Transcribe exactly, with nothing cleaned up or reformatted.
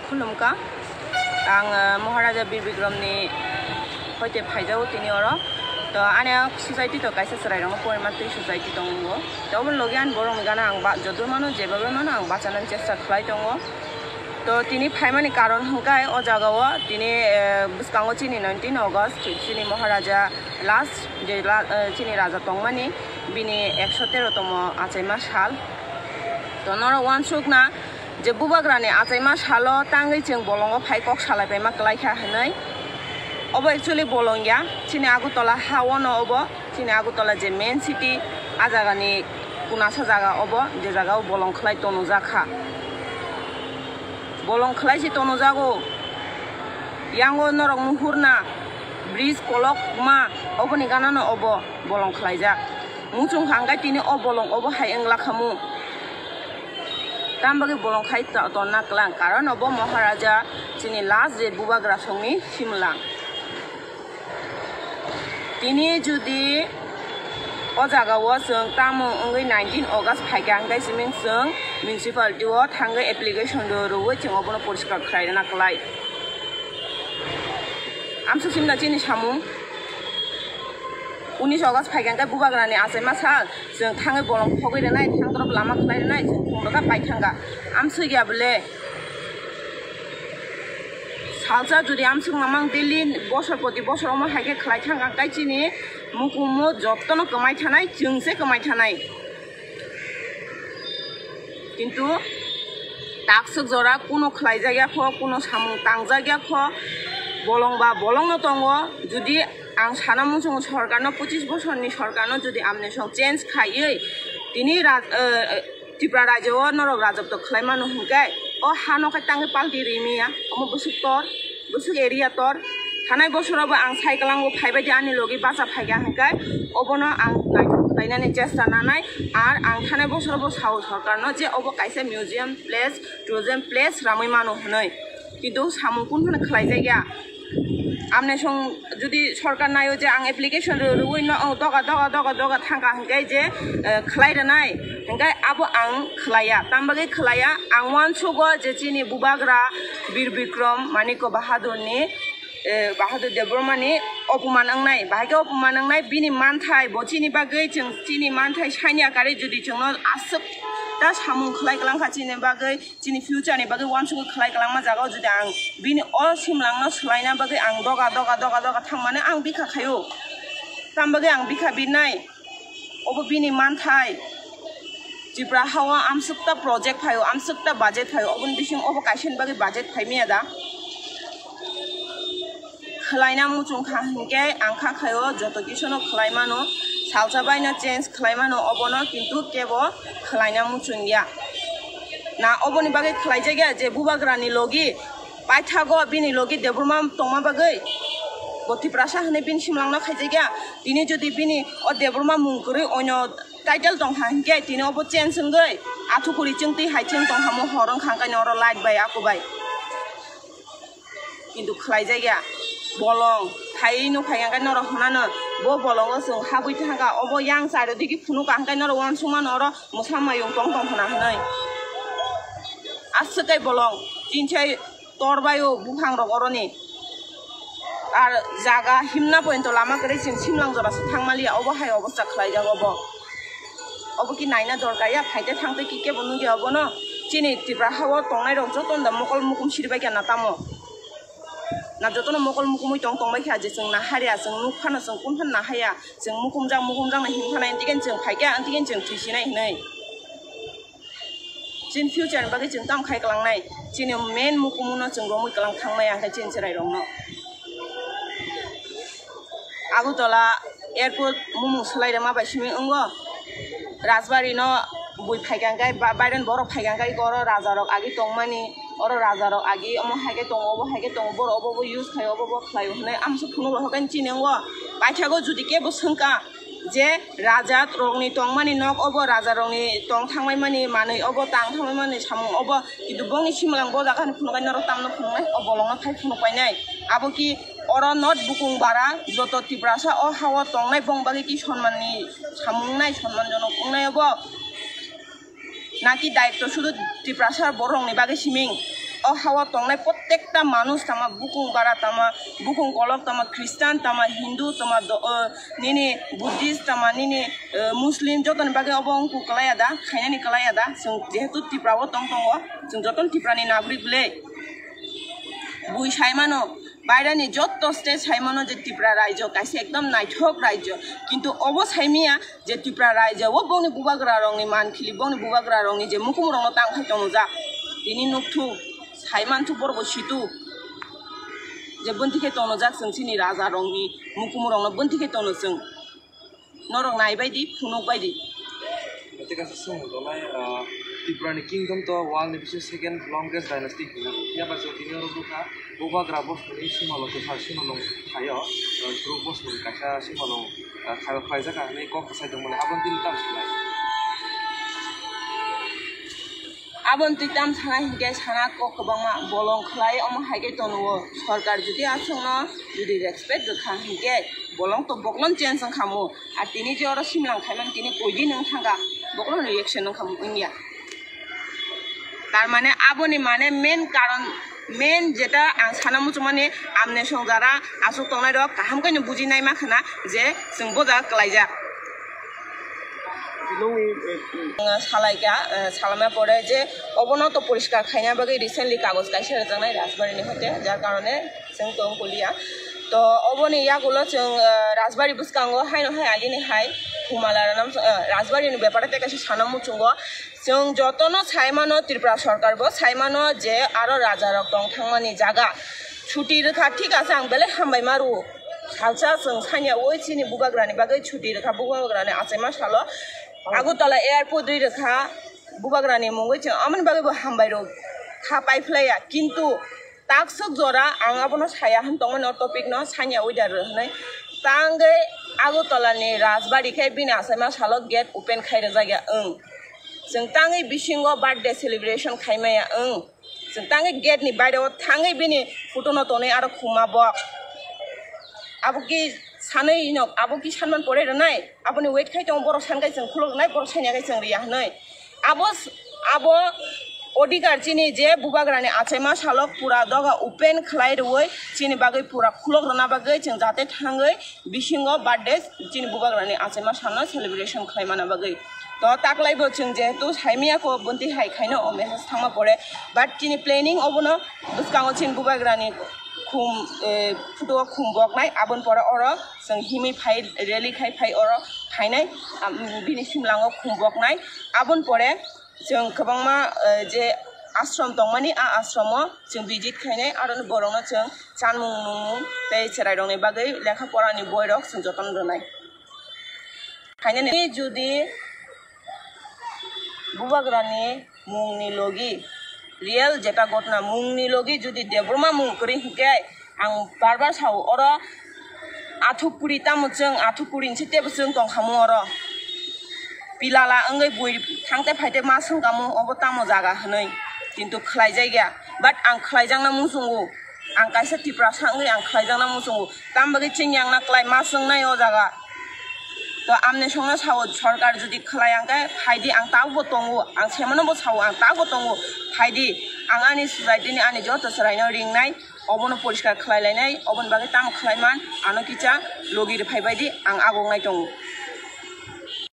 Khulumkha, ang, eh, Maharaja Bir Bikramni hoite phaijago tini oro. To ani a society to kaisa chwrairokno poima twi society tongo. To oboni logi ani borokni gana ang ba-, joto mano, jebabe mano ang bachanani chesta khlai tongo. To tini phaimani karon hwnkhe o jagao tini, eh, bwskango chini nineteen August chini Maharaja last je la-, eh, chini raja tongmani bini ekso tero tomo achaima sal. To norok uansukna je bubagrani achaima salo tangwi chwng bolongo phai kok salai paima kwlaikha hwnwi. Obo actually bolong ya, chini Agartala ha-o no obo, chini Agartala je main city, a jagani kunasa jaga obo, je jaga o bolong khlai tonujak kha. Bolong khlai se tonujago, yango norok muhurna bridge kolokma oboni ganano obo bolong khlaijak. Muchung hangkai tini o bolong obo hai wngla khamu. Tam bagwi bolong khai to-, tonna klang, karon obo Maharaja chini last je bubagra songni simlang. Tini judi o jagao chwng tamo wngwi nineteen August phaikha hwnkhe siming chwng municipality o thangwi application rw-, rwui chwng obono poriskar khlaina klai. Amsuk simna chini samung. Unis August phaikha hwnkhe bubagrani achaima sal, chwng thangwi bolong phogwi rwnai, thangdorop lama khlai rwnai, chwng thwngdokha paithangkha. Amsuk ya bwle? Salsa jodi amsuk mamang daily bosor poti bosor omo hai khe khlai thangkha, hwnkhe chini mukumu jotono kwmai thanai, chwng se kwmai thanai. Kintu takswk jora kuno khlaijak ya kho, kuno samung tangjak ya kho, bolong ba bolongno tongo. Jodi ang sana muchungo sorkarno, pochis bosorni sorkarno jodi amne song change khaiwi tini raj-, eh, Tripura rajyo o norok rajotwo khlai mano hwnkhe o hano khe tangwi palti rimiya, omo bwswk tor. Bwswk area tor. Thanai bosorobo ang cycle ango phaibaidi ani logi bacha phaikha hwnkhe obono ang naithok khlainani chesta nanai. Ar ang thanai bosorobo sao sorkarno je obo kaisa museum place, tourism place ramwi mano hwnwi. Kintu samung kun phano khlaijakya. Amne song jodi sorkar naio je ang application rw-, rwui no, o doga, doga, doga, doga thangkha hwnkhe je, eh, khlai rwnai. Hwnkhe abo ang khlaiya, tambagwi khlaiya, ang uansugo je chini bubagra Bir Bikram Manikya Bahadurni, eh, Bahadur Debbarmani opoman wngnai, bahai khe opoman wngnai, bini manthai bo chini bagwi chwng chini manthai sainya karwi jodi chwngno aswk ta samung khlai kwlangkha chini bagwi, chini future ni bagwi uansugwi khlai kwlangma jagao jodi ang bini o simlangno swlaina bagwi ang doga, doga, doga, doga thangmani ang bikha khaio, tambagwi ang bikha birnai. Obo bini manthai. Tripura hao amsukta project phaio, amsukta budget phaio, oboni bising obo kaisa ni bagwi budget phaimaya da? Khwlaina muchung kha hinkhe ang kha khaio, joto kisono khwlai mano, salsa baino change khwlai mano obono, kintu kebo khwlaina muchung ya. Na oboni bagwi khwlaijak ya je bubagrani logi paithago bini logi Debbarma tongma bagwi, bo Tiprasa hwnwi bini simlangno khaijak ya. Tini jodi bini o Debbarma mung kwrwi oino title tong kha hinkhe tini obo change wngwi athukuri chwng twi hai chwng tong kha mo hor wng kha hwnkhe oro light bai aku bai. Kintu khwlaijak ya bolong phai nuk phai hwnkhe norok hwnano bo bolongo chwng habwi thangkha obo yang chairo digi phunuk kha hwnkhe norok uansuk mano oro mwsa mayung tong tong khna hwnwi aswk kai bolong tinsai. Tor bai o buphang rok oroni. Ar jaga himna pointo lama kwrwi chwng simlang jora se thang maliya, obo hai obostha khlai jago bo. Obo ki naina dorkar ya, phaite thangte ki kebo nugya obono. Chini Tripura hao tongnai rok joto da mokol mukum siri bai kha na tamo. Na jotono mokol mukumui tong tong bai kha je chwng na hariya, chwng nuk phano chwng kun phano na haya, chwng mukum jak mukum jak na him phano antigen chwng phai kha antigen chwng thwi sinai hinui. Chini future ni bagwi chwng tamo khai kwlangnai? Chini main mukumu no chwng romwi kwlang thangmaya hwnkhe chini chwrai rokno. Agartala airport mumung swlai rwma bai simi wngo. Rajbari no bui phaikha hwnkhe ba-, bairen borok phaikha hwnkhe oro raja rok agi tongmani, oro raja rok agi omo hai khe tongo, obo hai khe tongo, borok obo obo use khaio, obo obo khlaio hwnwi amsuk phunuk rok hwnkhe chini wngo. Paithago judi kebo swngkha, je raja rokni tongmani nok obo, raja rokni tong thangmani manwi obo, tang thangmani samung obo, kintu bongni simlang bo jaga ni phunuknai norok tamno phunuknai, o bolongno phai phunuk painai. Abo ki oro not bukung bara joto Tiprasa o hao tongnai bong bagwi ki sonmanni samung wngnai, sonmanjonok wngnai obo. Naki daitto sudu Tiprasa borokni bagwi siming? O hao tongnai protekta manush tama, bukung bara tama, bukung kolok tama, Christian tama, Hindu tama, do-, o, nini Buddhist tama, nini, eh, Muslim, jotoni bagwi obo wngkuk kwlaiya da, khainani kwlaiya da, chwng jehetu Tripura o tong tongo, chwng jotono Tripura ni nagorik le. Bui saimano, bairani jotto state saimano je Tripura raijo kaisa ekdom naithok raijo, kintu obo saimiya je Tripura raijo o bongni bubagra rokni mankhili, bongni bubagra rokni je mukumrokno tangkhai tongjak, tini nukthuk. Sai manthok borok bo situ je bonti khe tonojak chwng chini raja rokni mukumu rokno bonti khe tono chwng. Norok nai bai di, phunuk bai di. Tei kaisa swngmung tongnai, ah, Tripura ni kingdom to world ni bisingo second longest dynasty hino. Phiya ba chwng tini oro nukha, bubagra bosongni simalwng kwthar simalwng thaio, ah, Suruk bosongni kaisa simalwng, ah, khlaijak hinwi kok kwsai tongmani, aboni tini tamo sanai. Aboni twi tam sana hinkhe sana kok kwbangma bolong khlai, omo hai khe tono o. Sorkar jodi aswkno jodi respect rwkha hinkhe bolong to boklon change wngkha mo. Ar tini je oro simlang khaimani tini koidi nwng thangkha, boklon reaction wngkha mo wngya. Tar mane aboni mane main karon, main jeta ang sana muchungmani amne songjara aswk tongnai rok kaham khe no buji nai ma khana je chwng bo jaga kwlaijak. Nungni, eh, Salaikha, eh, salama pore je obono to poriskar khaina bagwi recently kagoj kaisa rwjaknai Rajbari ni hoite, jar karone chwng tong kuliya. To oboni yagulo chwng, eh, Rajbari bwskango haino hai agini hai Humala Ranam, eh, Rajbari ni bepare tei kaisa sana muchungo. Chwng jotono sai mano, Tripura sorkar bo sai mano je aro raja rok tong thangmani jaga chuti rwkha, thik ase, ang belai hambai ma rwo. Salsa chwng sanya oi chini bubagrani bagwi chuti rwkha, bubagrani achaima salo Agartala airport ri rwkha, bubagrani mungwi chwng amoni bagwi bo hambai rwo kha pai phlaiya, kintu takswk jora ang abono saya hwn tongmani o topic no sanya oi da rw hwnwi tangwi Agartala ni Rajbari khe bini achaima salo gate open khai rwjakya wng. Chwng tangwi bisingo birthday celebration khaimaya wng. Chwng tangwi gate ni baire o thangwi bini photo no tonwi aro khuma bo. Abo ki sanwi no, abo ki sanman pore rwnai, aboni wait khai tongo, borok san khai chwng khulok rwnai, borok sanya khai chwng riya hwnwi. Abo s-, abo odhikar chini je bubagrani achaima salok pura doga open khlai rwui chini bagwi pura khulok rwna bagwi chwng jate thangwi bisingo birthday chini bubagrani achaima salno celebration khlai mana bagwi. To taklai bo chwng jehetu saimaya ko bonti hai khaino o message thangma pore, but chini planning obono bwskango chini bubagrani khum, eh, photo o khum boknai, aboni pore oro chwng himwi phai rally khai phai oro phainai, am, bini simlango khum boknai, aboni pore chwng kwbangma, eh, je ashram tongmani, a ashramo chwng visit khainai, aro borokno chwng chanmung nungmung tei chwrairokni bagwi lekha porani boirok chwng jotono rwnai. Khainani jodi bubagrani mungni logi, real jeta ghotna mungni logi jodi Debbarma mung kwrwi hinkhe, ang bar bar sao, oro athuk kuri tamo chwng, athuk kuri hinse tebo chwng tongkhamu oro. Pilala wngwi bui thangte phaite ma swngkamu obo tamo jaga hwnwi, kintu khlaijakya. But ang khlaijakna muchungo, ang kaisa Tiprasa wngwi ang khlaijakna muchungo, tamo bagwi chwng yang na klai ma chwngnai o jaga. To amne songno sao, sorkar jodi khlai ang khe phaidi, ang tabukbo tongo, ang semano bo sao, ang tabukbo tongo, phaidi. Ang ani society ni ani joto chwraino ringnai, obono poriskar khlai lainai, oboni bagwi tamo khlai man, ano kisa logi rwphai baidi ang agongnai tongo.